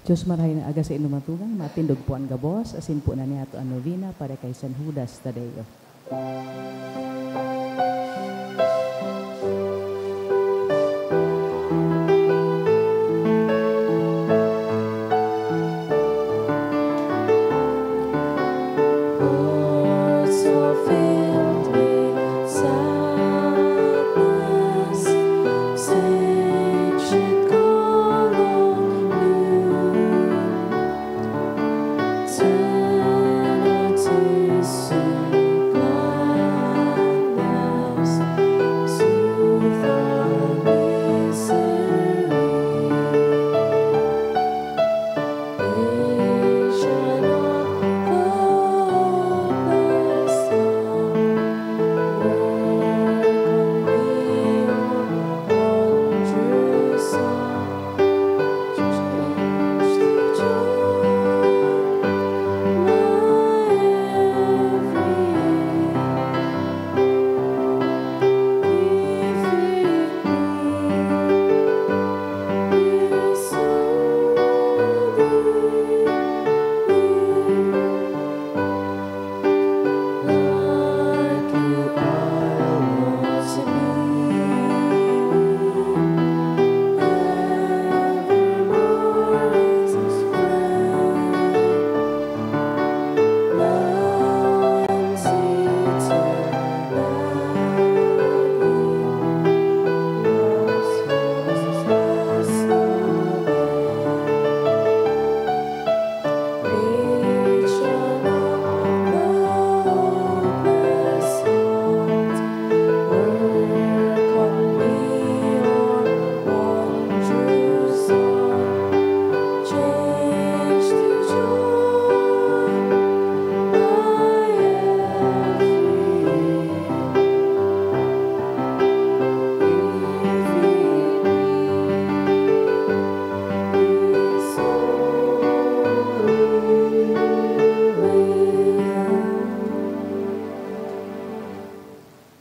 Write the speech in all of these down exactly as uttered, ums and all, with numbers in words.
Diyos marahay na aga sa inong mga tugang, matindog po an gabos, asin po na niyato an novena para kay San Judas Tadeo.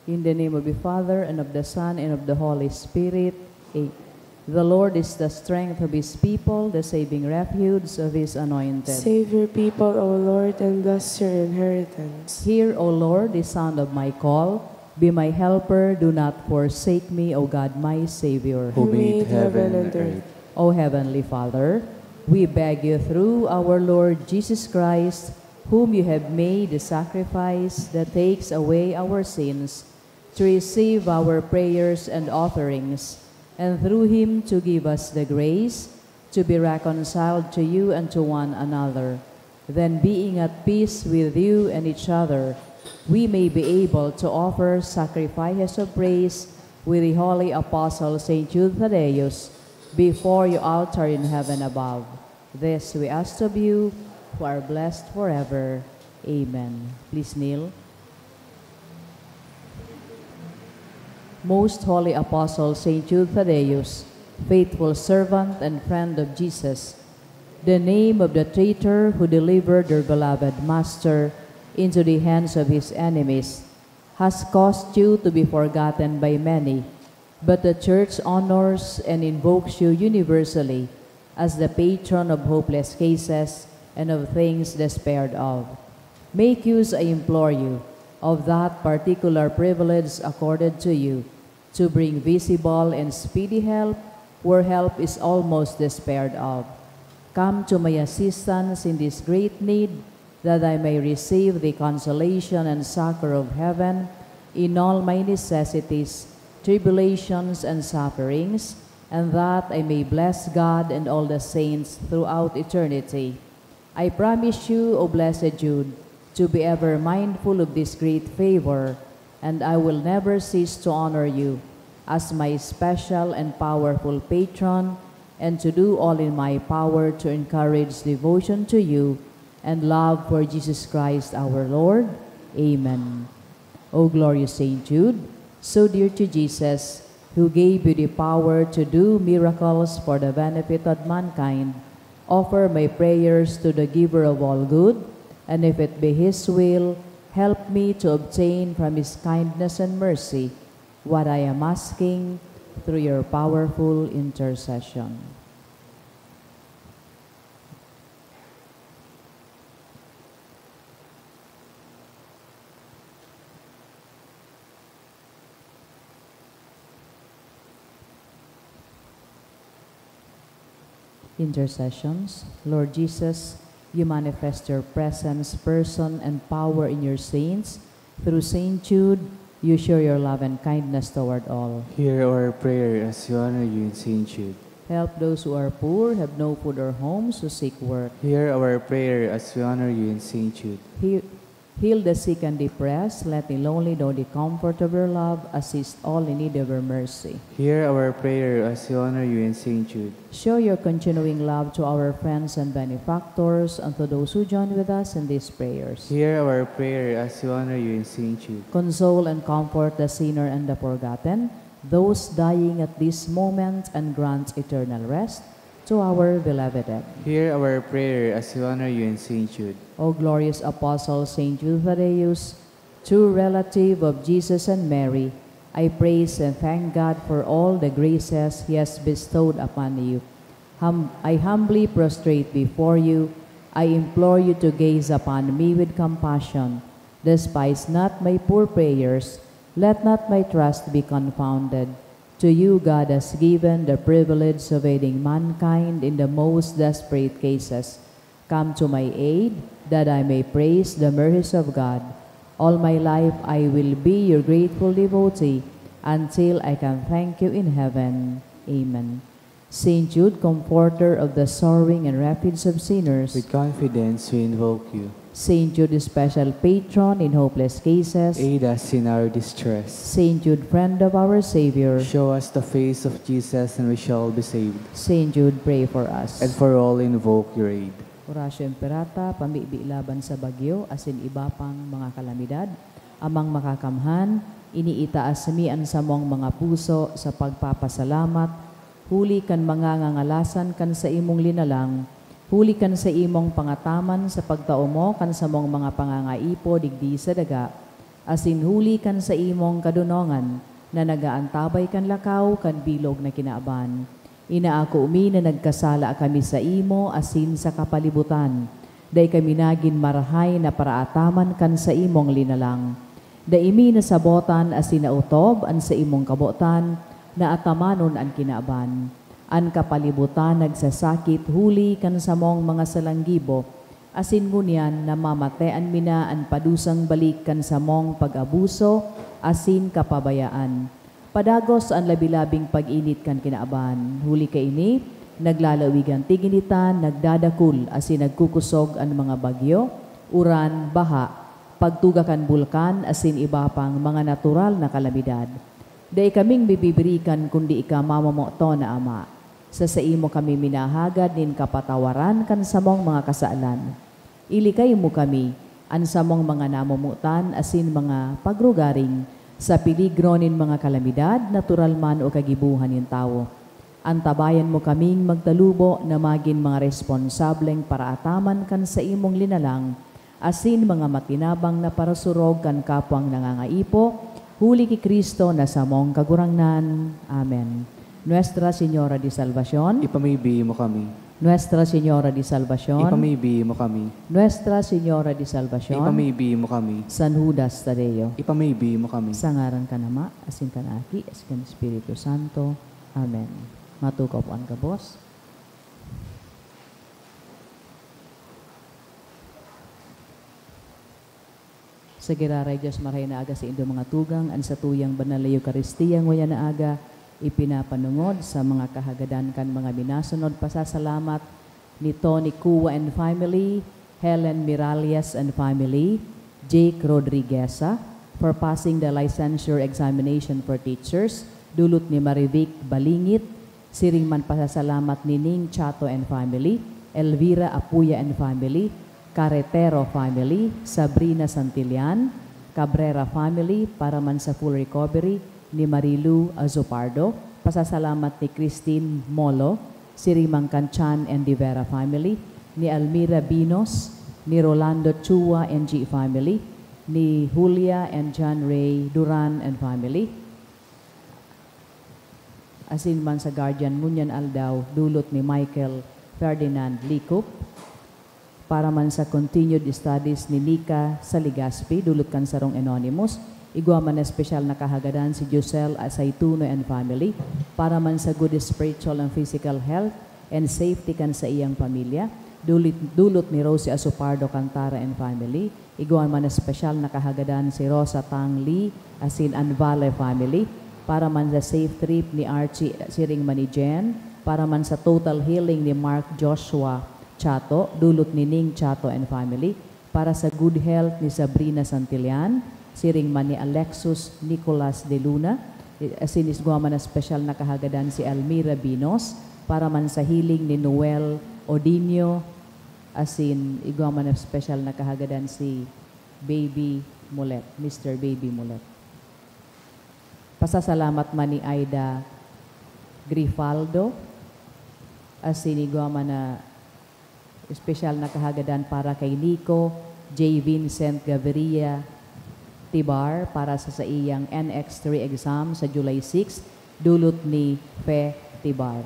In the name of the Father, and of the Son, and of the Holy Spirit. Amen. The Lord is the strength of his people, the saving refuge of his anointed. Save your people, O Lord, and bless your inheritance. Hear, O Lord, the sound of my call. Be my helper, do not forsake me, O God, my Savior. Who made heaven and earth. O Heavenly Father, we beg you through our Lord Jesus Christ, whom you have made the sacrifice that takes away our sins, to receive our prayers and offerings, and through him to give us the grace to be reconciled to you and to one another. Then, being at peace with you and each other, we may be able to offer sacrifices of praise with the holy apostle Saint Jude Thaddeus before your altar in heaven above. This we ask of you, who are blessed forever. Amen. Please kneel. Most Holy Apostle Saint Jude Thaddeus, faithful servant and friend of Jesus, the name of the traitor who delivered your beloved Master into the hands of his enemies has caused you to be forgotten by many, but the Church honors and invokes you universally as the patron of hopeless cases and of things despaired of. Make use, I implore you, of that particular privilege accorded to you, to bring visible and speedy help where help is almost despaired of. Come to my assistance in this great need, that I may receive the consolation and succor of heaven in all my necessities, tribulations, and sufferings, and that I may bless God and all the saints throughout eternity. I promise you, O blessed Jude, to be ever mindful of this great favor, and I will never cease to honor you as my special and powerful patron, and to do all in my power to encourage devotion to you and love for Jesus Christ our Lord. Amen. O glorious Saint Jude, so dear to Jesus, who gave you the power to do miracles for the benefit of mankind, offer my prayers to the Giver of all good, and if it be His will, help me to obtain from His kindness and mercy what I am asking through your powerful intercession. Intercessions. Lord Jesus, you manifest your presence, person, and power in your saints. Through Saint Jude, you show your love and kindness toward all. Hear our prayer as we honor you in Saint Jude. Help those who are poor, have no food or homes, who seek work. Hear our prayer as we honor you in Saint Jude. He- Heal the sick and depressed, let the lonely know the comfort of your love, assist all in need of your mercy. Hear our prayer as we honor you in Saint Jude. Show your continuing love to our friends and benefactors and to those who join with us in these prayers. Hear our prayer as we honor you in Saint Jude. Console and comfort the sinner and the forgotten, those dying at this moment, and grant eternal rest to our beloved dead. Hear our prayer as we honor you in Saint Jude. O glorious Apostle Saint Jude Thaddeus, true relative of Jesus and Mary, I praise and thank God for all the graces He has bestowed upon you. Hum- I humbly prostrate before you. I implore you to gaze upon me with compassion. Despise not my poor prayers. Let not my trust be confounded. To you God has given the privilege of aiding mankind in the most desperate cases. Come to my aid, that I may praise the mercies of God. All my life I will be your grateful devotee until I can thank you in heaven. Amen. Saint Jude, comforter of the sorrowing and refuge of sinners. With confidence we invoke you. Saint Jude, special patron in hopeless cases. Aid us in our distress. Saint Jude, friend of our Savior. Show us the face of Jesus and we shall be saved. Saint Jude, pray for us. And for all invoke your aid. Oratio Imperata, pamibi laban sa bagyo, asin iba pang mga kalamidad. Amang Makakamhan, iniitaas mi an samong mga puso sa pagpapasalamat, huli kan mga ngangalasan kan saimong linalang, huli kan saimong pangataman sa pagtao mo kan samong mga pangangaipo digdi sa daga, asin huli kan saimong kadonongan na nag-aantabay kan lakaw kan bilog na kinaban. Inaako mi na nagkasala kami saimo asin sa kapalibutan. Dai kami nagin marahay na paraataman kan saimong linalang. Dai mi nasabotan asin naotob an saimong kabotan na atamanon an kinaban. An kapalibutan nagsasakit huli kan samong mga salanggibo, asin ngunyan namamatean mi na an padusang balik kan samong pag-abuso asin kapabayaan. Padagos an labi-labing pag-init kan kinaban. Huli kaini, naglalawigan tiginitan, nagdadakul asin nagkukusog an mga bagyo, uran, baha, pagtuga kan bulkan asin iba pang mga natural na kalamidad. Dai kaming bibibirikan kundi ika, mamamoton na Ama. Sa saimo kami minahagad nin kapatawaran kan samong mga kasalan. Ilikay mo kami, an samong mga namomotan asin mga pagrugaring, sa peligro nin mga kalamidad, natural man o kagibohan nin tawo. Antabayan mo kaming magtalubo na magin mga responsableng paraataman kan saimong linalang, asin mga matinabang na parasurog kan kapwang nangangaipo, huli ki Cristo na samong Kagurangnan. Amen. Nuestra Señora de Salvacion. Ipamibi mo kami. Nuestra Señora de Salvacion. Ipamibi mo kami. Nuestra Señora de Salvacion. Ipamibi mo kami. San Judas Tadeo. Ipamibi mo kami. Sa ngaran kan Ama, asin kan Aki, asin kan Espiritu Santo. Amen. Matukaw po an gabos. Sa giraray Dios, marahay na aga saindo mga tugang, an satuyang banal na Eukaristia nguyan na aga, ipinapanongod sa mga kahagadan kan mga minasunod. Pasasalamat ni Tony Cua and family, Helen Miralles and family, Jake Rodrigueza, for passing the licensure examination for teachers, dulot ni Marivic Balingit, siring man pasasalamat ni Ning Chato and family, Elvira Apuya and family, Carretero family, Sabrina Santillan, Cabrera family, para man sa full recovery ni Marilu Azopardo, pasasalamat ni Christine Molo, siring man kan Chan and De Vera family, ni Almira Binos, ni Rolando Chua and G family, ni Julia and John Ray Duran and family, asin man sa guardian ngunyan aldaw, dulot ni Michael Ferdinand Licop, para man sa continued studies ni Nika sa Legazpi, dulot kan sarong anonymous, igwa man na espesyal na kahagadan si Giselle Asaituno and family, para man sa good spiritual and physical health and safety kan saiyang pamilya. Dulit-, dulot ni Rosie Asopardo Cantara and family. Igwa man espesyal na kahagadan si Rosa Tang Lee asin an Valle family. Para man sa safe trip ni Archie, siring man ni Jen. Para man sa total healing ni Mark Joshua Chato, dulot ni Ning Chato and family. Para sa good health ni Sabrina Santillan, siring man ni Alexus Nicolas de Luna, asin igwa man espesyal na kahagadan si Almira Binos, para man sa healing ni Noel Odinio, asin igwa man espesyal na kahagadan si Baby Mulet, Mister Baby Mulet. Pasasalamat man ni Aida Grifaldo, asin igwa man na espesyal na kahagadan para kay Nico J Vincent Gaviria Tibar para sa saiyang N X three exam sa July six, dulot ni Fe Tibar.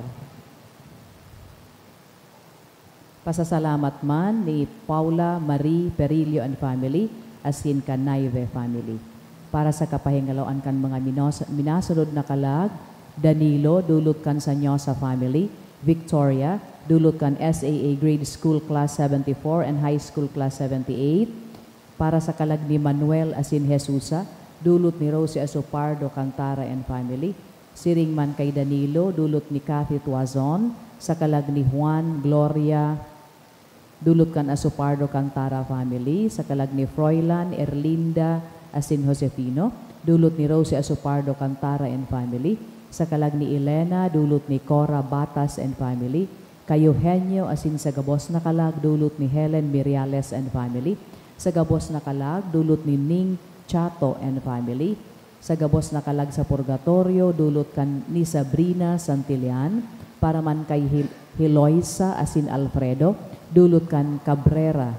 Pasasalamat man ni Paula Marie Perillo and family, asin kan Naive family. Para sa kapahingaloan kan mga minos-, minasunod na kalag, Danilo, dulot kan Sanyosa family, Victoria, dulot kan S A A Grade School Class seventy-four and High School Class seventy-eight, para sa kalag ni Manuel asin Jesusa, dulot ni Rosie Asopardo Cantara and family, siring man kay Danilo, dulot ni Cathy Tuazon, sa kalag ni Juan, Gloria, dulot kan Asopardo Cantara family, sa kalag ni Froilan, Erlinda, asin Josefino, dulot ni Rosie Asopardo Cantara and family, sa kalag ni Elena, dulot ni Cora Batas and family, kay Eugenio, asin sa gabos na kalag, dulot ni Helen Miriales and family, sa gabos na kalag, dulot ni Ning Chato and family, sa gabos na kalag sa purgatorio, dulot kan ni Sabrina Santillan, para man kay Hil-, Heloisa asin Alfredo, dulot kan Cabrera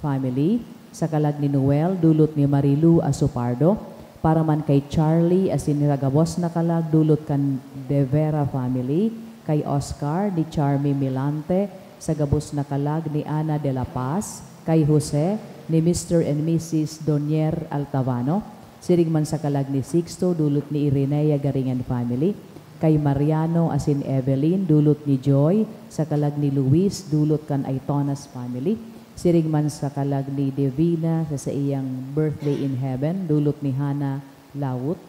family, sa kalag ni Noel, dulot ni Marilu Asopardo, para man kay Charlie asin sa gabos na kalag, dulot kan De Vera family, kay Oscar ni Charmy Milante, sa gabos na kalag ni Ana de la Paz, kay Jose ni Mister and Missus Donier Altavano, siring man sa kalag ni Sixto, dulot ni Irenea Garingan family, kay Mariano asin Evelyn, dulot ni Joy, sa kalag ni Luis, dulot kan Aitonas family, siring man sa kalag ni Divina sa saiyang birthday in heaven, dulot ni Hana Lawot,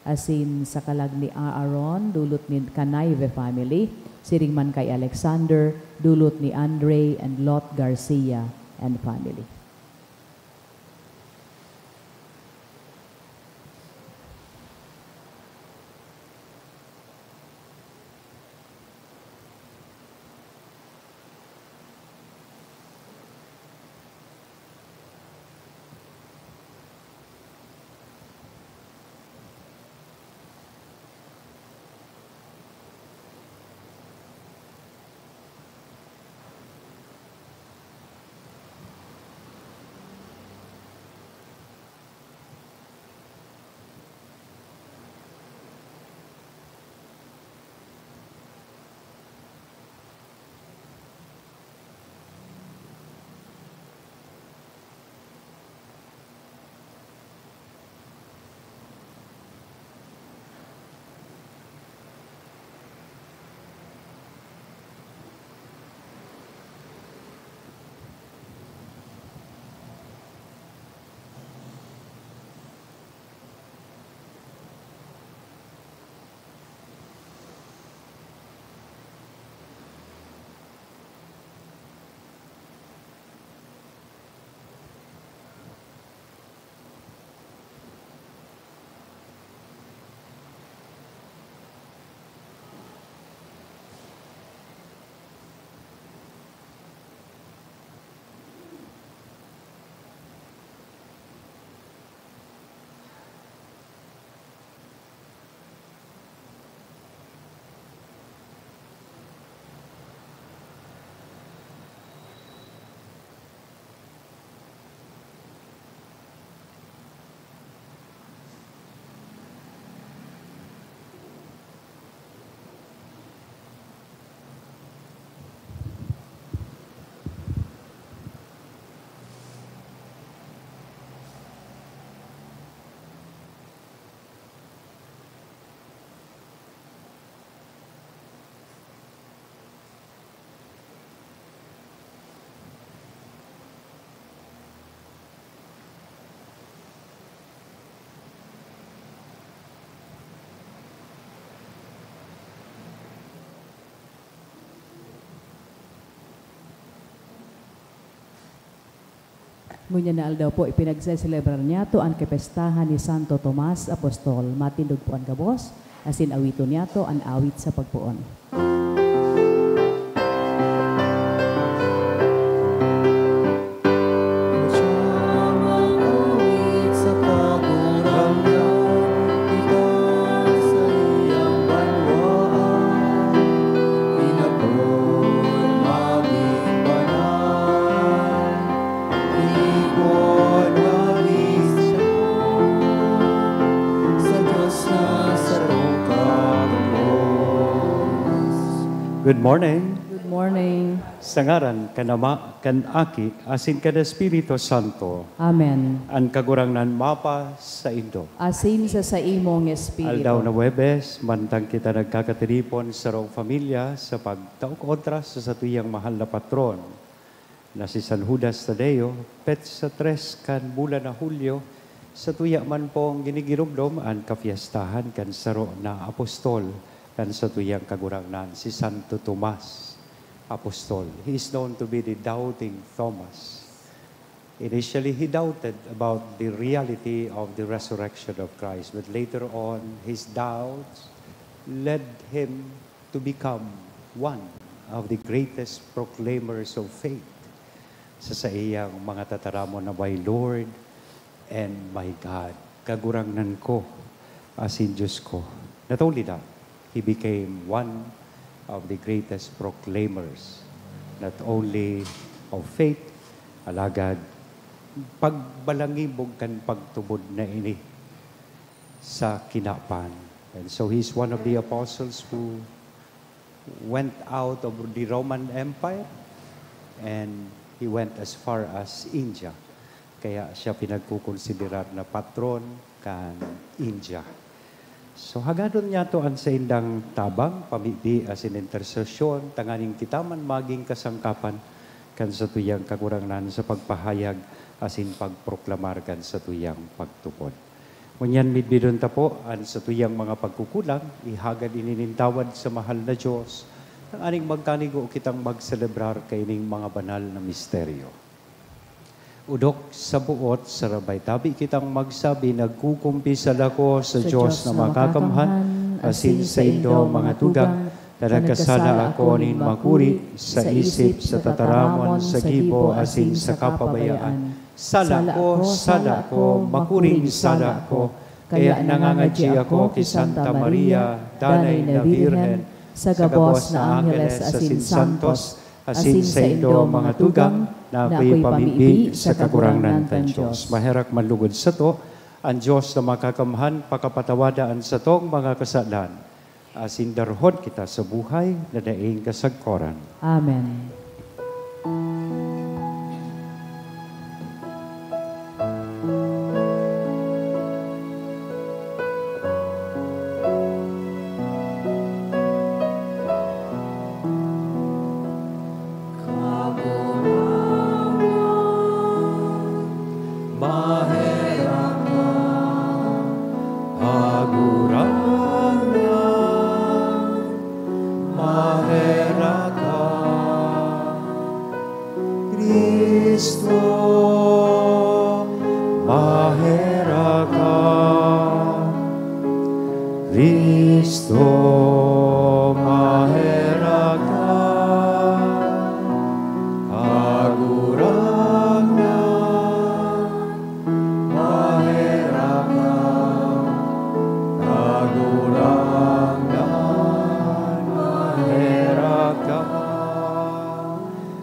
asin sa kalag ni Aaron, dulot ni Canaive family, siring man kay Alexander, dulot ni Andre and Lot Garcia and family. Ngunyan na aldaw po, ipinagseselebrar niyato an kapestahan ni Santo Tomas Apostol. Matindog po an gabos, asin awiton niyato an awit sa pagpoon. Good morning. Good morning. Sa ngaran kan Ama, kan Aki, asin kan Espiritu Santo. Amen. An Kagurangnan mapa saindo. Asin sa saimong espiritu. Aldaw na Huwebes, mantang kita nagkakatiripon sa sarong pamilya sa pagtao kontra sa satuyang mahal na patron, na si San Judas Tadeo, petsa tres kan bulan na Hulyo, satuya man pong ginigiromdom an kapyestahan kan saro na apostol kan satuyang Kagurangnan, si Santo Tomas Apostol. He is known to be the doubting Thomas. Initially, he doubted about the reality of the resurrection of Christ, but later on, his doubts led him to become one of the greatest proclaimers of faith sa saiyang mga tataramon na, "My Lord and my God, Kagurangnan ko asin Diyos ko." Not only that, he became one of the greatest proclaimers, not only of faith, alagad pagbalangibog kan pagtubod na ini sa kinaban. And so he's one of the apostles who went out of the Roman Empire and he went as far as India. Kaya siya pinagkukonsiderar na patron kan India. So, hagadon niyato an saindang tabang, pamibi asin intersesyon, tanganing kita man magin kasangkapan kan satuyang Kagurangnan sa pagpahayag asin pagproklamar kan satuyang pagtubod. Ngunyan, midbidon ta po an satuyang mga pagkukulang, ihagad ini nin tawad sa mahal na Diyos, tanganing magkanigo kitang magselebrar kaining mga banal na misteryo. Odok sa buot, sarabay tabi kitang magsabi, "Nagkukumpisal ako sa Diyos na makakamhan, asin saindo, mga tugang, na nagkasala ako nin makuri, sa isip, sa tataramon, sa gibo, asin sa kapabayaan. Sala ko, sala ko, makuring sala ko. Kaya nangangadyi ako ki Santa Maria, Danay na Birhen, sa gabos na angheles asin santos, asin saindo, mga tugang, na ako'y pamibi sa Kagurangnan kan Dios." Maherak man lugod sato, an Dios na makakamhan pakapatawada an satong mga kasalan, asin darhon kita sa buhay na daing kasagkoran. Amen. Maherak ka, Kagurangnan, maherak ka. Cristo, maherak ka. Cristo, maherak ka. Kagurangnan, maherak ka. Kagurangnan, maherak ka.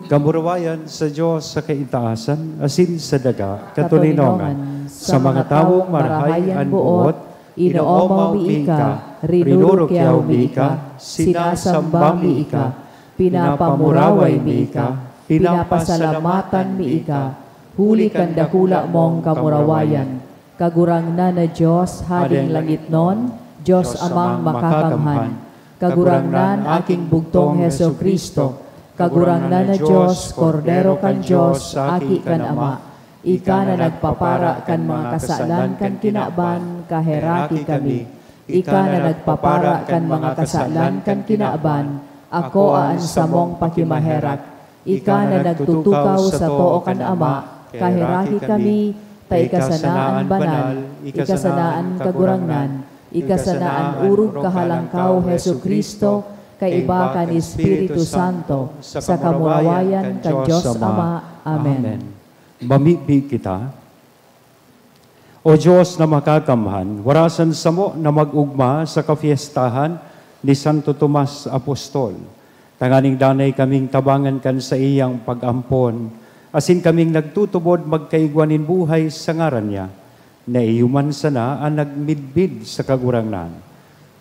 Kamurawayan sa Dios sa kaitaasan, asin sa daga katoninongan, sa mga tawong marahay an boot, inoomaw mi ika, rinurukyaw mi ika, sinasamba mi ika, pinapamuraway mi ika, pinapasalamatan mi ika, huli kan dakula mong kamurawayan. Kagurangnan na Dios, Hading langitnon, Dios Amang makakamhan, Kagurangnan, Aking bugtong Jesu-Cristo, Kagurangnan na Dios, Kordero kan Dios, Aki kan Ama, ika na nagpapara kan mga kasalan kan kinaban, kaheraki kami. Ika na nagpapara kan mga kasalan kan kinaban, akoa an samong pakimaherak. Ika na nagtutukaw sa too kan Ama, Kaheraki kami, ta ika sana an banal, ika sana an kagurangnan, ika sana an orog kahalangkaw, Jesu-Cristo, kaiba kan Espiritu Santo, sa kamurawayan kan Dios Ama. Amen. Mamibi kita. O Dios na makakamhan, warasan samo na mag-ogma sa kafiestahan ni Santo Tomas Apostol, tanganing danay kaming tabangan kan saiyang pag-ampon, asin kaming nagtutubod magkaigwa nin buhay sa ngaran niya, na iyo man sana an nagmidbid sa Kagurangnan.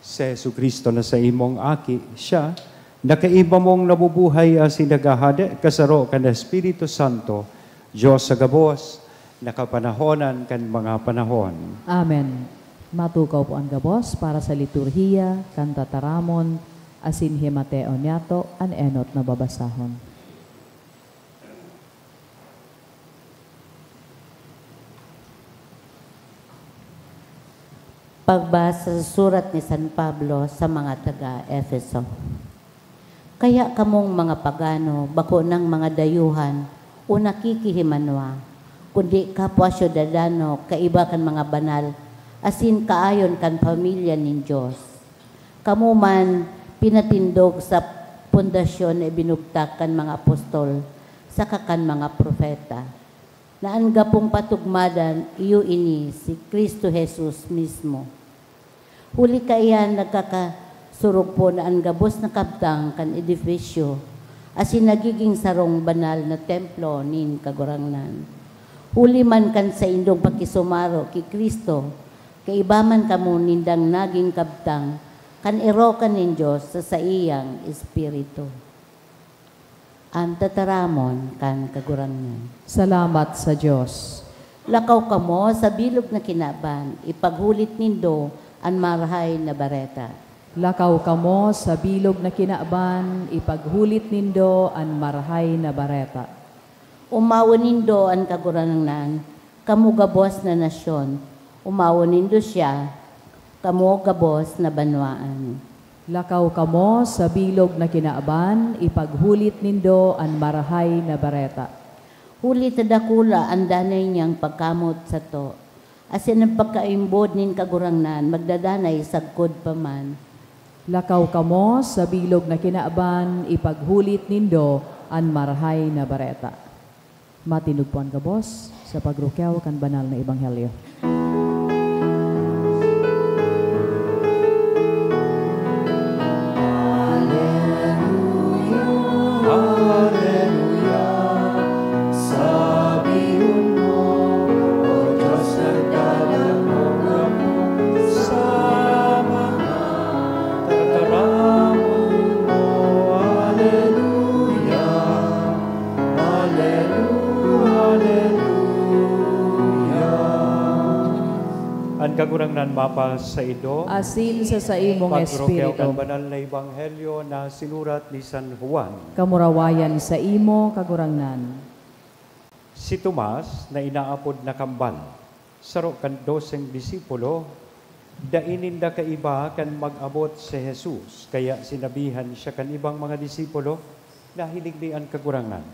Si Jesu-Cristo na saimong Aki, siya, na kaiba mong nabubuhay asin naghahade kasaro kan Espiritu Santo, Dios sa gabos, na kapanahonan kan mga panahon. Amen. Matukaw po an gabos para sa liturhiya kan tataramon asin himateon niyato an enot na babasahon. Pagbasa sa surat ni San Pablo sa mga taga Efeso. Kaya kamong mga pagano, bako nang mga dayuhan o nakikihimanwa, kundi kapwa syudadano kaiba kan mga banal, asin kaayon kan pamilya nin Dios. Kamo man pinatindog sa pundasyon na ibinugtak kan mga apostol saka kan mga propeta, na an gapong patugmadan, iyo ini si Cristo Jesus mismo. Huli kaiyan, nagkakasurog po na an gabos na kabtang kan edifisyo asin nagigin sarong banal na templo nin Kagurangnan. Huli man kan saindong pakisumaro ki Cristo, kaiba man kamo nindang nagin kabtang kan erokan nin Dios sa saiyang Espiritu. An tataramon kan Kagurangnan. Salamat sa Dios. Lakaw kamo sa bilog na kinaban, ipaghulit nindo an Marahay na Bareta. Lakaw kamo sa bilog na kinaban, ipaghulit nindo an Marahay na Bareta. Omawon nindo an Kagurangnan, kamo gabos na nasyon. Omawon nindo siya, kamo gabos na banwaan. Lakaw kamo sa bilog na kinaban, ipaghulit nindo an Marahay na Bareta. Huli ta dakula an danay niyang pagkamot sato, asin an pagkaimbod nin Kagurangnan magdadanay sagkod pa man. Lakaw kamo sa bilog na kinaban, ipaghulit nindo an Marahay na Bareta. Matindog po an gabos sa pagrukew kan banal na ebanghelyo. Aleluya, aleluya, sabihon mo, O Diyos, nagdadakop ako sa mga tataramon mo. Aleluya. Aleluya, aleluya. An Kagurangnan mapasaindo. Asin sa saimong Pagrukew kan espiritu. Banal na Ebanghelyo na sinurat ni San Juan. Kamurawayan saimo, Kagurangnan. Si Tomas, na inaapod na Kambal, saro kan doseng disipulo, dai ninda kaiba kan mag-abot si Jesus, kaya sinabihan siya kan ibang mga disipulo, "Nahiling mi an Kagurangnan."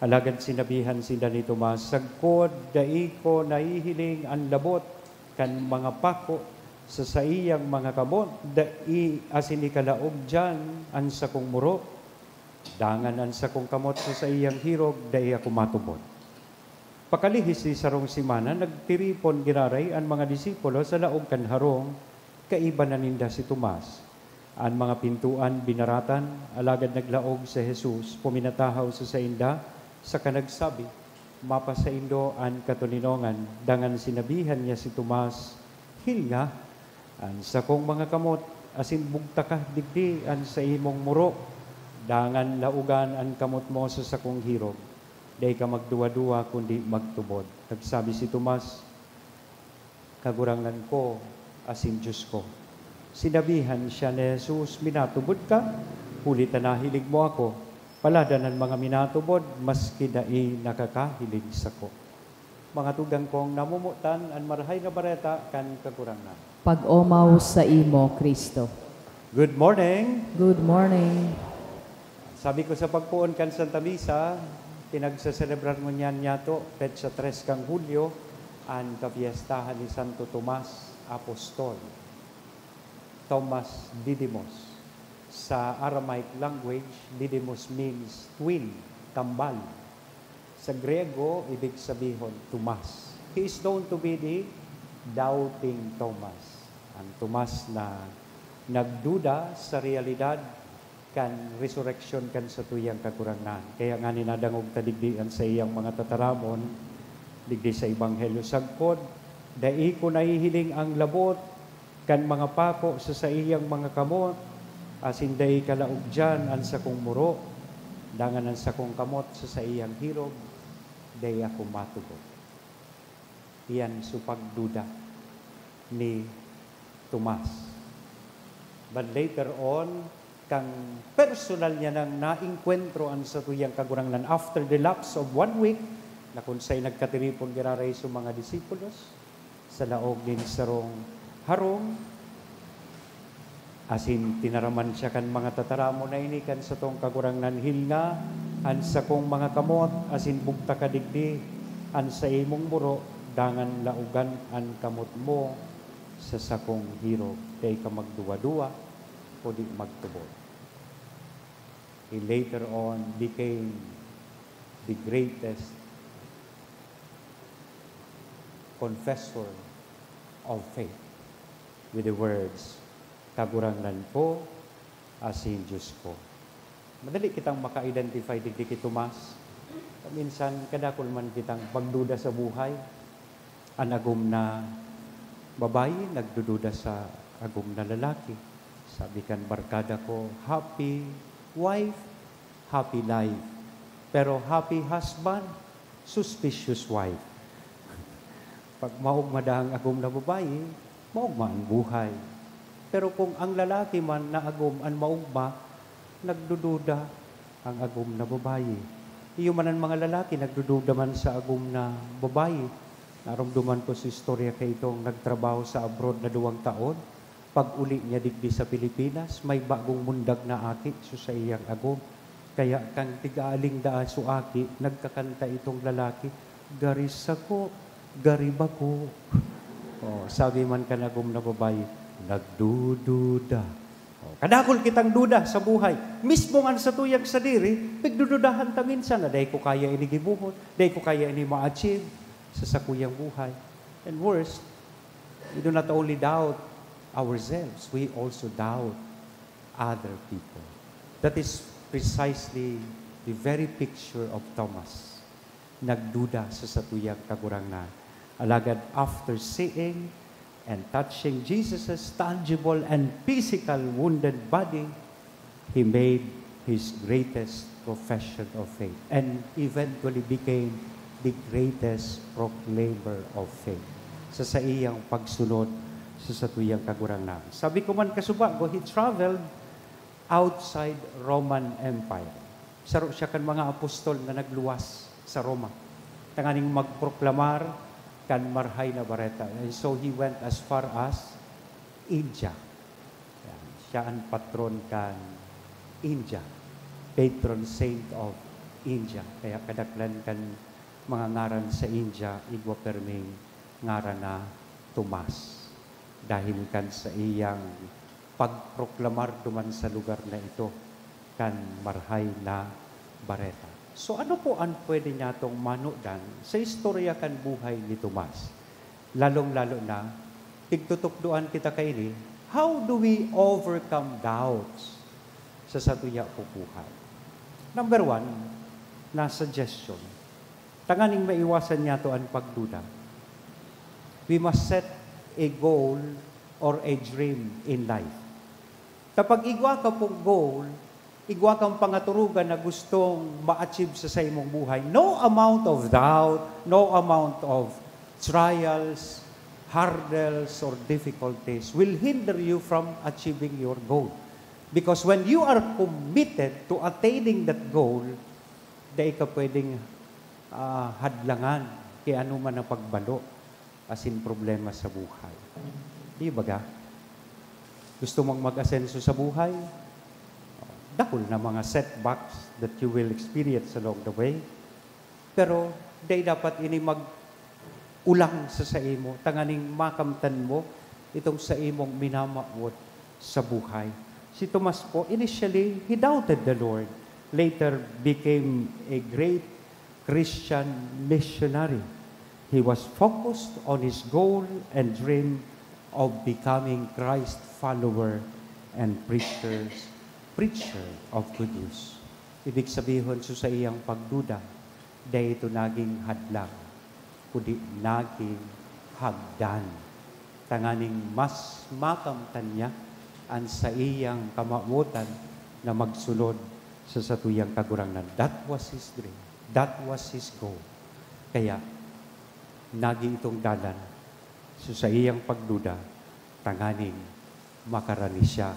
Alagad sinabihan sinda ni Tomas, "Sagkod, dai ko nahihiling an labot kan mga pako sa saiyang mga kamot, dai asin ikalaog diyan an sakong muro." Dangan an sakong kamot sa saiyang hirog, dai ako matubod. Pakalihis ni sarong semana, nagtiripon giraray an mga disipulo sa laog kan harong, kaiba na ninda si Tomas. An mga pintoan binaratan, alagad naglaog si Jesus, puminatahaw sa sainda, saka nagsabi, "Mapasaindo an katoninongan." Dangan sinabihan niya si Tomas, "Hilnga, an sakong mga kamot, asin bugtaka digdi an saimong muro, dangan laogan an kamot mo sa sakong hirog. Dai ka magduwa-duwa, kundi magtubod." Nagsabi si Tomas, "Kagurangnan ko asin Dios ko." Sinabihan siya ni Jesus, "Minatubod ka, huli ta nahiling mo ako. Palad an mga minatubod, maski dai nakakahiling sako." Mga tugang kong namomotan, an Marahay na Bareta kan Kagurangnan. Pag-omaw saimo, Cristo. Good morning. Good morning. Sabi ko sa pagpoon kan Santa Misa, Pinagseselebrar ngunyan niyato, petsa tres kan Hulyo, an kapiestahan ni Santo Tomas Apostol, Thomas Didymos. Sa Aramaic language, Didymos means twin, kambal. Sa Griego, ibig sabihon, Tomas. He is known to be the doubting Thomas. Ang Tomas na nagduda sa realidad kan resurrection kan satuyang Kagurangnan. Kaya ngani nadangog ta digdi an saiyang mga tataramon, digdi sa Ebanghelyo sagkod, "Dai ko nahihiling ang labot kan mga pako sa saiyang mga kamot, asin dai kalaog diyan an sakong muro, dangan an sakong kamot sa saiyang hirog, dai ako matubod." Iyan so pagduda ni Tomas. But later on, kan personal niya nang naengkwentro an satuyang Kagurangnan after the lapse of one week, na kun saen nagkatiripon giraray so mga disipulos sa laog nin sarong harong, asin tinaraman siya kan mga tataramon na ini kan satong Kagurangnan, "Hilnga an sakong mga kamot asin bugtaka digdi an saimong muro, dangan laogan an kamot mo sa sakong hirog. Dai ka magduwa-duwa, kundi magtubod." He later on became the greatest confessor of faith with the words, "Kagurangnan ko asin Diyos ko." Madali kitang maka-identify digdi ki Tomas. Minsan, kadakul man kitang pagduda sa buhay. An agom na babayi nagdududa sa agom na lalaki. Sabi kan barkada ko, "Happy wife, happy life. Pero happy husband, suspicious wife." Pag maogma daa an agom na babayi, maogma an buhay. Pero kung ang lalaki man na agom an maogma, nagdududa ang agom na babayi. Iyo man an mga lalaki nagdududa man sa agom na babayi. Naromdoman ko sa istorya kaitong nagtrabaho sa abroad na duwang taon. Pag-uli niya digdi sa Pilipinas, may bagong mundag na aki sa saiyang agom. Kaya kan tig-aaling daa so aki, nagkakanta itong lalaki, "Gari sako, gari bako." Oh, sabi man kan agom na babayi, "Nagdududa." Oh, kadakul kitang duda sa buhay. Mismo an satuyang sadiri, pigdududahan ta minsan na, "Dai ko kaya ini gibohon, dai ko kaya ini ma-achieve sa sakuyang buhay." And worse, we do not only doubt ourselves, we also doubt other people. That is precisely the very picture of Thomas. Nagduda sa satuyang Kagurangnan. Alagad after seeing and touching Jesus' tangible and physical wounded body, he made his greatest profession of faith and eventually became the greatest proclaimer of faith sa saiyang pagsunod sa satuyang Kagurangnan. Sabi ko man kasubago, he traveled outside Roman Empire. Saro siya kan mga apostol na nagluwas sa Roma tanganing magproklamar kan Marhay na Bareta. And so he went as far as India. Yan. Siya an patron kan India, patron saint of India. Kaya kadaklan kan mga ngaran sa India, igwa perming ngaran na Tomas. Dahil kan saiyang pagproklamar duman sa lugar na ito kan Marhay na Bareta. So, ano po an pwede nyatong manudan sa istorya kan buhay ni Tomas? Lalong-lalo na, tigtutukdoan kita kaini, how do we overcome doubts sa satuya pong buhay? Number one, na suggestion, tanganing maiwasan niyato an pagduda, we must set a goal or a dream in life. Ta pag igwa ka pong goal, igwa kang pangaturugan na gustong ma-achieve sa saimong buhay, no amount of doubt, no amount of trials, hurdles, or difficulties will hinder you from achieving your goal. Because when you are committed to attaining that goal, dai ka pwedeng, ah, hadlangan ki ano man na pagbalo asin problema sa buhay. Di ba ga? Gusto mong mag-asenso sa buhay? Dakul na mga setbacks that you will experience along the way. Pero dai dapat ini mag-ulang sa saimo, tanganing makamtan mo itong saimong minamawot sa buhay. Si Tomas po, initially, he doubted the Lord, later became a great Christian missionary. He was focused on his goal and dream of becoming Christ follower and preachers, preacher of good news. Ibig sabihon, so sa iyang pagduda, dai ito naging hadlang, kundi naging hagdan, tanganing mas makamtan niya an saiyang kamawotan na magsunod sa satuyang Kagurangnan. That was his dream. That was his goal. Kaya, naging itong dalan so saiyang pagduda, tanganing makarani siya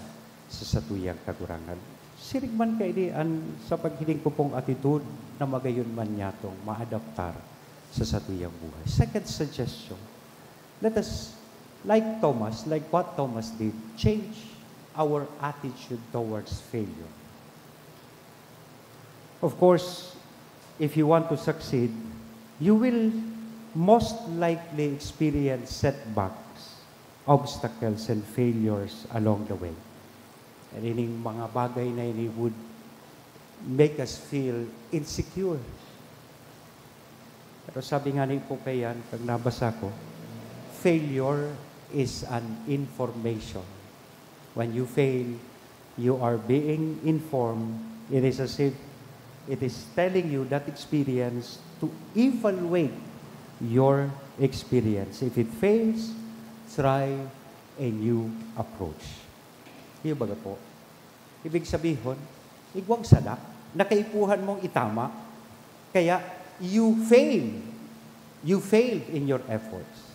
sa satuyang Kagurangnan. Siring man kaini an sa paghiling ko pong atitude na magayon man niyatong maadaptar sa satuyang buhay. Second suggestion, let us, like Thomas, like what Thomas did, change our attitude towards failure. Of course, if you want to succeed, you will most likely experience setbacks, obstacles, and failures along the way. And ining mga bagay na ini would make us feel insecure. Pero sabi nga ni po kaiyan, pag nabasa ko, "Failure is an information." When you fail, you are being informed. It is as if it is telling you that experience to evaluate your experience. If it fails, try a new approach. Iyo baga po. Ibig sabihon, igwang sala, nakaipuhan mong itama, kaya you fail. You failed in your efforts.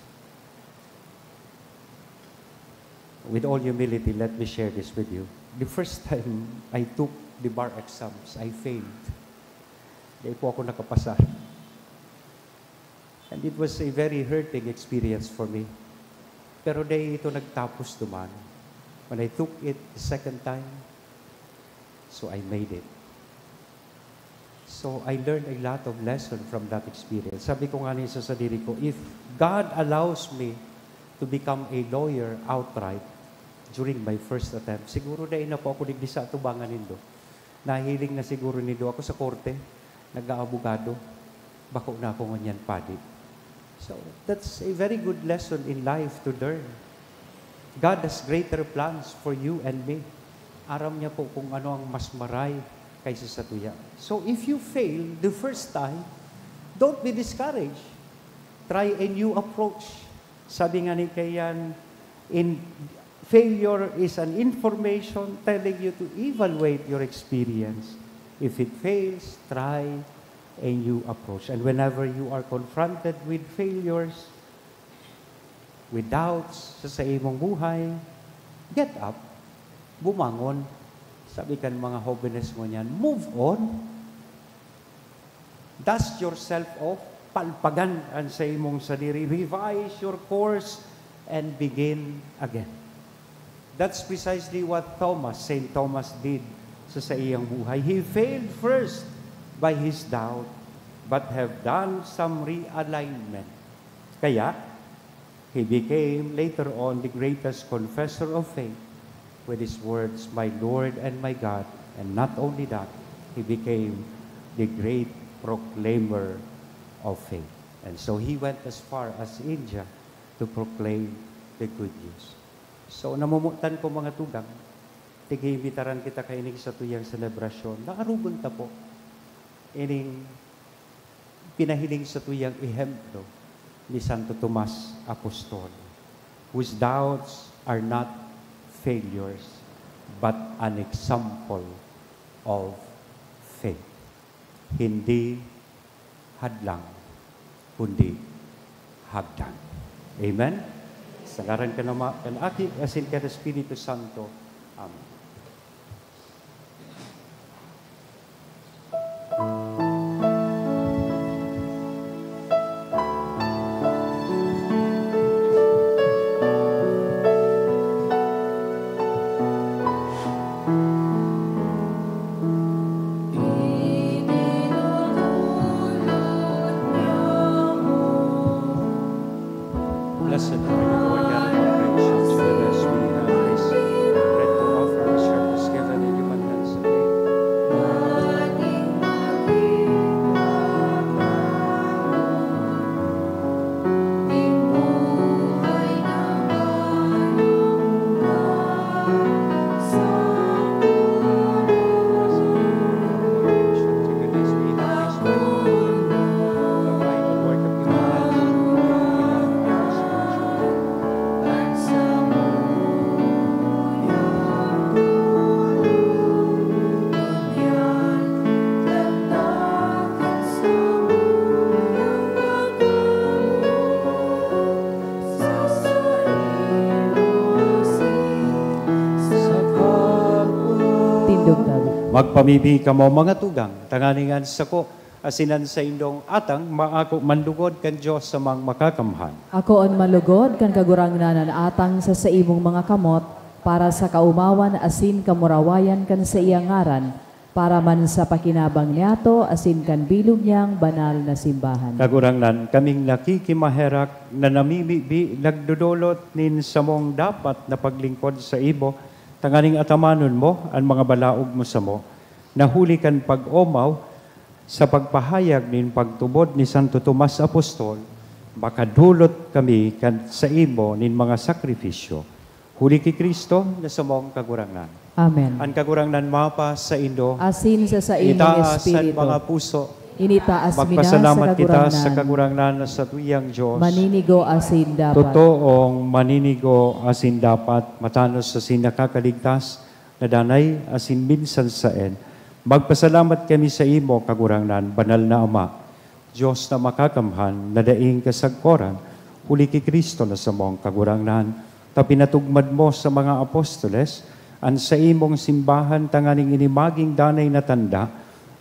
With all humility, let me share this with you. The first time I took the bar exams, I failed. Dai po ako nakapasa. And it was a very hurting experience for me. Pero dai ito nagtapos duman. When I took it the second time, so I made it. So I learned a lot of lesson from that experience. Sabi ko nga ni sa sadiri ko, "If God allows me to become a lawyer outright during my first attempt, siguro dai na po ako digdi sa atubangan nindo. Nahiling na siguro nindo ako sa korte, nag-aabogado. Bako na ako ngunyan padi." So, that's a very good lesson in life to learn. God has greater plans for you and me. Aram niya po kung ano ang mas maray kaysa sa tuya. So, if you fail the first time, don't be discouraged. Try a new approach. Sabi nga ni kaiyan, in, "Failure is an information telling you to evaluate your experience. If it fails, try a new approach." And whenever you are confronted with failures, with doubts sa, sa imong buhay, get up, bumangon. Sabi kan mga hobenes ngunyan, "Move on. Dust yourself off, palpagan an sa imong sadiri, revise your course, and begin again." That's precisely what Thomas, Saint Thomas, did sa saiyang buhay. He failed first by his doubt, but have done some realignment. Kaya, he became later on the greatest confessor of faith with his words, "My Lord and my God." And not only that, he became the great proclaimer of faith. And so he went as far as India to proclaim the good news. So, namumutan ko, mga tugang, tig-iimbitaran kita kaining satuyang selebrasyon na arugon ta po ining pinahiling satuyang ehemplo ni Santo Tomas Apostol, whose doubts are not failures, but an example of faith. Hindi hadlang, kundi hagdan. Amen? Sa ngaran kan Ama, kan Aki, asin kan Espiritu Santo. Amen. Magpamibi kamo, mga tugang, tanganing an sako asin an saindong atang maako man lugod kan Dios Amang Makakamhan. Akoon man lugod kan Kagurangnan an atang sa saimong mga kamot, para sa kaomawan asin kamurawayan kan saiyang ngaran, para man sa pakinabang niyato asin kan bilog niyang banal na simbahan. Kagurangnan, kaming nakikimaherak na namimibi, nagdodolot nin samong dapat na paglingkod saimo, tanganing atamanon mo an mga balaog mo samo, na huli kan pag-omaw sa pagpahayag nin pagtubod ni Santo Tomas Apostol, makadolot kami kan saimo nin mga sakrifisyo. Huli ki Cristo na samong Kagurangnan. Amen. An Kagurangnan mapasaindo. Asin sa saimong Itaas an espiritu. Mga puso. Initaas mi na sa Magpasalamat kita sa Kagurangnan. Kagurangnan na satuyang Dios. Maninigo asin dapat. Totoong maninigo asin dapat, matanos asin nakakaligtas, na danay asin minsan saen. Magpasalamat kami saimo, Kagurangnan, banal na Ama, Dios na makakamhan, na daing kasagkoran, huli ki Cristo na samong Kagurangnan, ta pinatugmad mo sa mga apostoles an saimong simbahan tanganing ini magin danay na tanda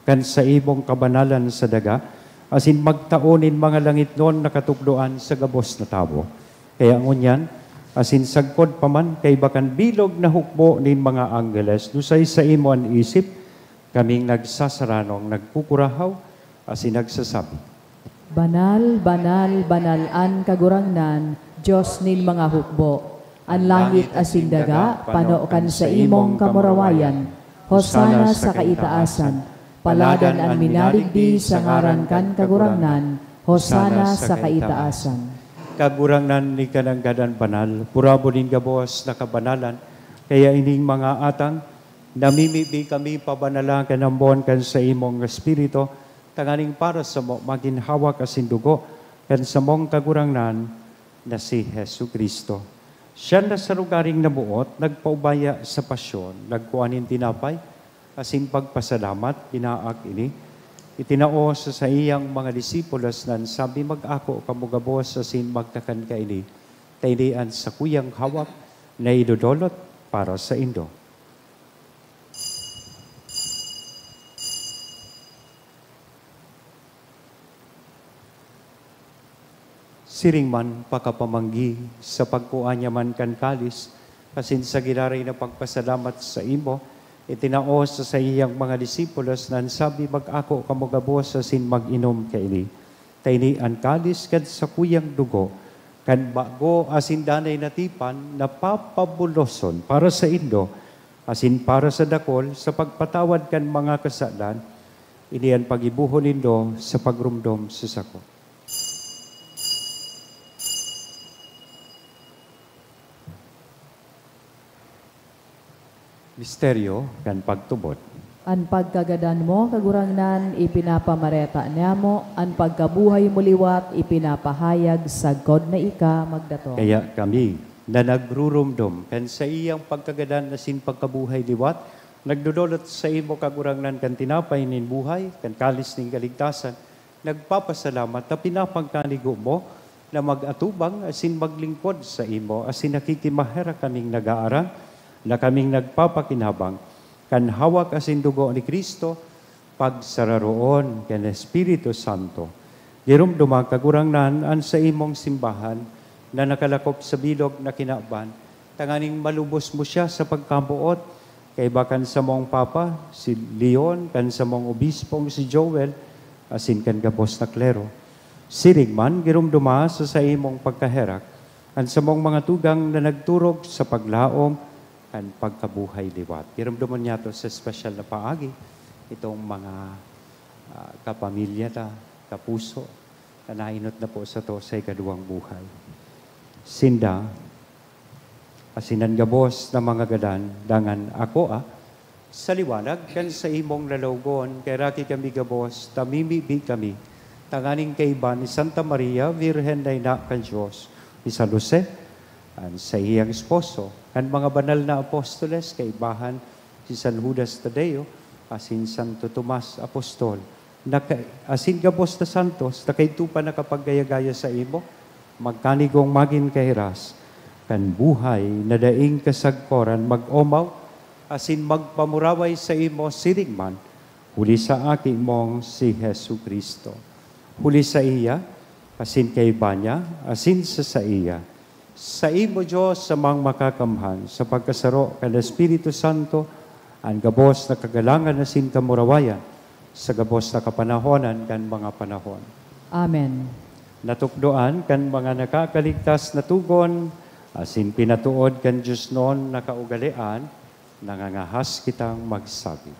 kan saimong kabanalan sa daga, asin magtao nin mga langitnon na katukdoan sa gabos na tawo. Kaya ngunyan, asin sagkod pa man kaiba kan bilog na hukbo nin mga anggeles, dusay saimo an isip, kaming nagsasaranong nagkukurahaw asin nagsasabi, "Banal, banal, banal an Kagurangnan, Dios nin mga hukbo. An langit asin daga pano kan saimong kamurawayan. Hosana sa kaitaasan. Paladan an minadigdi sa ngaran kan Kagurangnan. Hosana sa kaitaasan." Kagurangnan, ika nanggad an banal, purabo nin gabos na kabanalan. Kaya ining mga atang, namimibi kami pabanala kan ambon kan saimong Espiritu, tanganing para samo magin hawak asin dugo kan samong Kagurangnan na si Jesu-Cristo. Siya na sa lugaring naboot, nagpaubaya sa pasyon, nagkua nin tinapay, asin pagpasalamat, binaak ini, itinao sa saiyang mga disipulos na an sabi, "Mag-ako kamo gabos asin magkakan kaini, ta ini an sakuyang hawak na idodolot para saindo." Siring man pakapamanggi, sa pagkua niya man kan kalis, asin sa giraray na pagpasalamat saimo, itinao sa saiyang mga disipulos na an sabi, "Mag-ako kamo gabos asin mag-inom kaini, ta ini an kalis kan sakuyang dugo kan bago asin danay na tipan na papabuloson para saindo asin para sa dakol sa pagpatawad kan mga kasalan. Ini an paggibohon nindo sa pagromdom sa sako." Misteryo kan pagtubod. An pagkagadan mo, Kagurangnan, ipinapamareta niamo, an pagkabuhay mo liwat ipinapahayag sagkod na ika magdatong. Kaya kami, na nagruromdom kan saiyang pagkagadan asin pagkabuhay liwat, nagdodolot saimo, Kagurangnan, kan tinapay nin buhay, kan kalis nin kaligtasan, nagpapasalamat ta pinapagkanigo mo na mag-atubang asin maglingkod saimo, asin nakikimaherak kaming nag-aaram na kaming nagpapakinabang kan hawak asin dugo ni Cristo, pagsararoon kan Espiritu Santo. Giromdoma, Kagurangnan, an saimong simbahan na nakalakop sa bilog na kinaban, tanganing malubos mo siya sa pagkamoot, kaiba kan samong Papa, si Leon, kan samong Obispong si Joel, asin kan gabos na klero. Siring man, giromdoma sa saimong pagkaherak an samong mga tugang na nagturog sa paglaom kan pagkabuhay liwat. Giromdomon niyato sa espesyal na paagi itong mga, ah, kapamilya ta, kapuso, na nainot na po sato sa ikaduwang buhay. Sinda, asin an gabos na mga gadan, dangan ako, ah, sa liwanag kan saimong lalawogon, kaheraki kami gabos, ta mimibi kami, tanganing kaiba ni Santa Maria, Birhen na Ina kan Dios, ni San Jose, an saiyang esposo, kan mga banal na apostoles, kaibahan si San Judas Tadeo, asin Santo Tomas Apostol, na ka-, asin gabos na santos, na kaidto pa nakapaggaya-gaya saimo, magkanigong magin kahiras kan buhay na daing kasagkoran, mag-omaw asin magpamuraway saimo siring man, huli sa Aki mong si Jesu-Cristo. Huli saiya, asin kaiba niya, asin sa saiya, saimo, Dios, Amang Makakamhan, sa pagkasaro kan Espiritu Santo, an gabos na kagalangan asin kamurawayan, sa gabos na kapanahonan kan mga panahon. Amen. Natukdoan kan mga nakakaligtas na togon, asin pinatood kan diosnon na kaugalean, nangangahas kitang magsabi,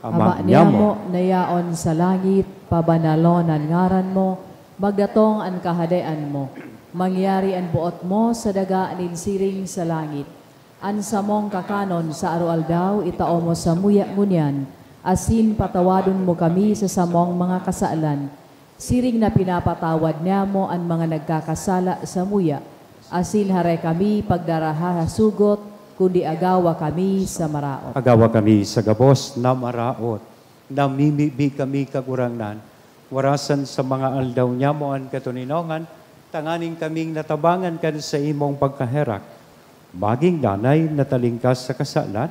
Ama Ama niyamo, niyamo na yaon sa langit, pabanalon an ngaran mo, magdatong an kahadean mo, mangyari an boot mo sa daga nin siring sa langit. An samong kakanon sa aroaldaw itao mo samuya ngunyan, asin patawadon mo kami sa samong mga kasalan, siring na pinapatawad namo an mga nagkakasala samuya, asin hare kami pagdaraha sa sugot, kundi agawa kami sa maraot. Agawa kami sa gabos na maraot. Namimibi kami, Kagurangnan, warasan sa mga aldaw niyamo an katoninongan, tanganing kaming natabangan kan saimong pagkaherak, magin danay na talingkas sa kasalan,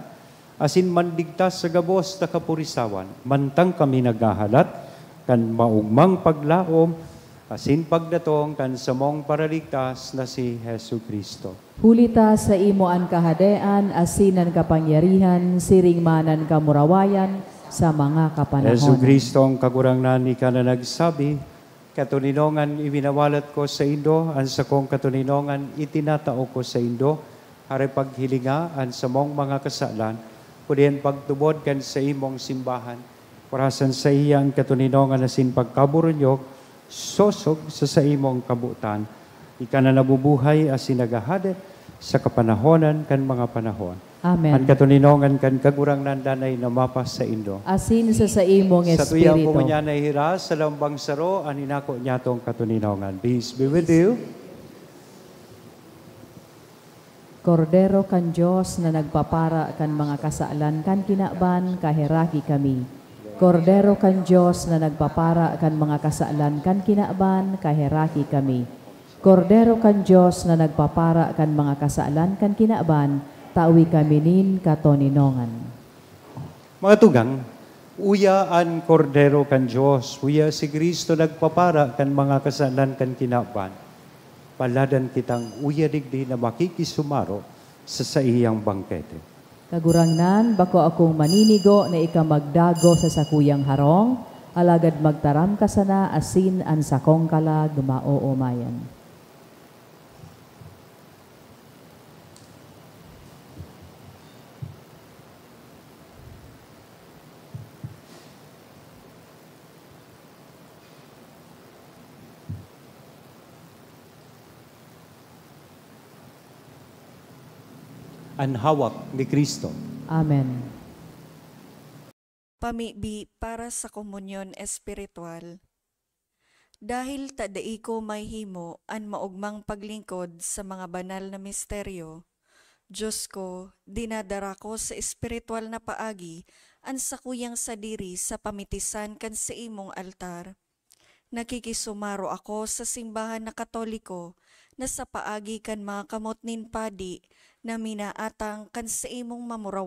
asin mandigtas sa gabos na kapurisawan, mantang kami naghahalat kan maogmang paglaom asin pagdatong kan samong Paraligtas na si Jesu-Cristo. Huli ta saimo an kahadean asin an kapangyarihan siring man an kamurawayan sa mga kapanahonan. Jesu-Cristo, ang Kagurangnan, ika na nagsabi, "Katoninongan iwinawalat ko saindo, an sakong katoninongan itinatao ko saindo." Hare, paghilinga an samong mga kasalan, kundi an pagtubod kan saimong simbahan. Warasan saiya an katoninongan asin pagkaburunyog, sosog sa saimong kabotan. Ika na nabubuhay asin naghahade sa kapanahonan kan mga panahon. Amen. An katoninongan kan Kagurangnan danay na mapasaindo. Asin sa saimong Sa tuyang espiritu. Ngunyan na hiras sa lambang saro an inako niyatong katoninongan. Peace be with you. Kordero kan Dios na nagpapara kan mga kasalan kan kinaban, kaheraki kami. Kordero kan Dios na nagpapara kan mga kasalan kan kinaban, kaheraki kami. Kordero kan Dios na nagpapara kan mga kasalan kan kinaban, tawi kami nin katoninongan. Mga tugang, uya an Kordero kan Dios, uya si Cristo nagpapara kan mga kasalan kan kinaban. Paladan kitang uya digdi na makikisumaro sa saiyang bangkete. Kagurangnan, bako akong maninigo na ika magdago sa sakuyang harong, alagad magtaram ka sana asin an sakong kalag maoomayan. An hawak ni Cristo. Amen. Pamibi para sa komunyon espiritual. Dahil ta dai ko mahimo an maogmang paglingkod sa mga banal na misteryo, Dios ko, dinadara ko sa espiritual na paagi an sakuyang sadiri sa pamitisan kan saimong altar. Nakikisumaro ako sa simbahan na Katoliko na sa paagi kan mga kamot nin padi na minaatang kan saimong mamuraw-